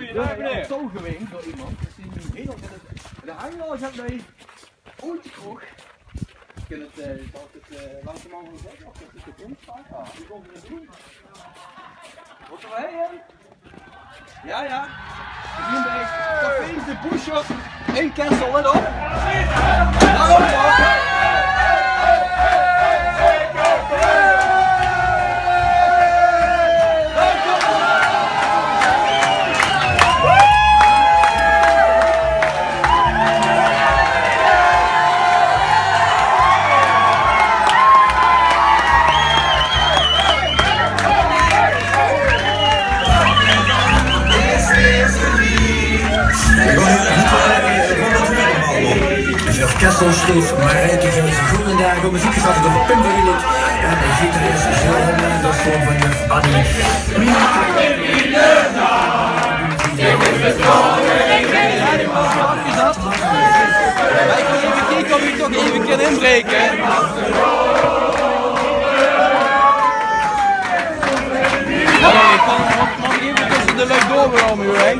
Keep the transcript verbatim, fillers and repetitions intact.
Goeiedaag, meneer. Zo gewend door iemand. Dat is een heel, de hangar zat bij Oentje Kroeg. Ik ken het, eh, zal ik het, eh, langzaam over zeggen? Of dat is het ons vaak? Ah, die komt er doen. Wat er heen? Ja, ja. We zien bij Café de Boesje in Kessel, let op. Daarom, hoor. Veur Kessel sjteef Marijke Gilsen. Goeiedaag, op meziek gevraogd door Pim van Wielet. En de gitaar is Jeroen, de vorm van juf Annie. Ja, ik wil even kijken of ik toch even kan inbreken. Oh, ik kan, mag, mag ik even tussen de lui door, hoor, hè?